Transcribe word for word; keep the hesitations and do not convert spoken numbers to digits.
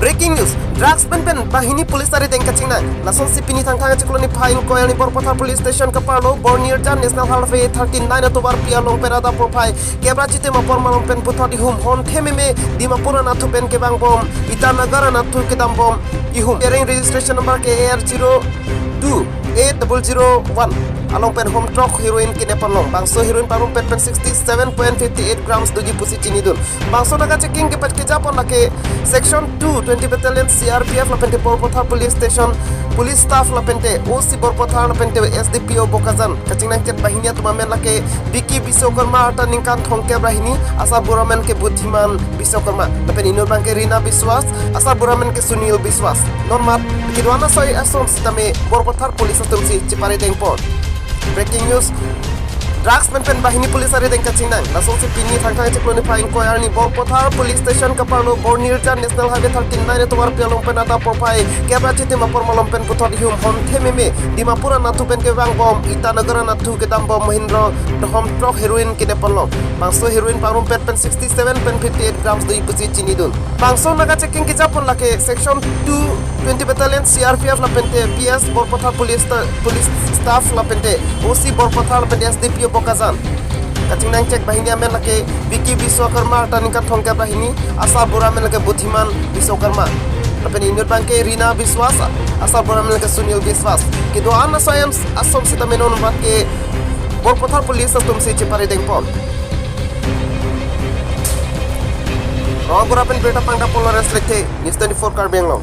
Breaking news, drugs pen pen banghini police arideng kachingnang. Lasonsi pini Thangthang achiklo niphai ingkoi arni Borpathar Police Station kaparlo Bornirjan National Highway thirty-nine atovarpi along pen adap porphai kebra chitim apor malom pen puthot ihum honthe meme Dimapur anatthu pen kevangbom Itanagar anatthu kedambom ihum bearing registration number K A R zero two eight double zero one along pen hom throk heroin kine ponlong. Bangso heroin pangrumpet pen sixty-seven point fifty-eight grams doji pusi chinidun. Bangso naga checking kepet kejapon lake section two twenty battalion C R P F lapente Borpathar Police Station police staff lapente O C Borpathar lapente S D P O Bokajan kachingnang chet banghini atum amen lake Vicky Biswakarma arta ningkan thomkep ra hini, asarbura amen ke Budhiman Biswakarma, lapen inut abang ke Rina Biswas, asarbura amen ke Sunil Biswas. Non mat kedo-an asai ason sitame Borpathar police atumsi cheparidengpon. Breaking news, drugs pen pen banghini police arideng kachingnang. Lasonsi pini Thangthang achiklo niphai ingkoi arni Borpathar Police Station kaparlo Bornirjan National Highway thirty-nine atovarpi along pen adap porphai kebra chitim apor malom pen puthot ihum honthe meme Dimapur anatthu pen kevangbom Itanagar anatthu kedambom Mahindra hom throk heroin kine ponlong. Bangso heroin pangrumpet pen sixty-seven point fifty-eight grams doji pusi chinidun. Bangso naga checking kejapon lake section two twenty battalion C R P F lapente P S Borpathar police sta-, police staff lapente O C Borpathar lapente S D P O Bokajan kachingnang chet banghini amen lake Vicky Biswakarma arta ningkan thomkep ra hini, asarbura amen lake Budhiman Biswakarma, lapen inut abang ke Rina Biswas, asarbura amen lake Sunil Biswas. Kedo-an asai ason sitame non mat ke Borpathar police atumsi cheparidengpon. Rongagora pen birta pangdapon Lawrence Lekthe, News twenty-four Karbi Anglong.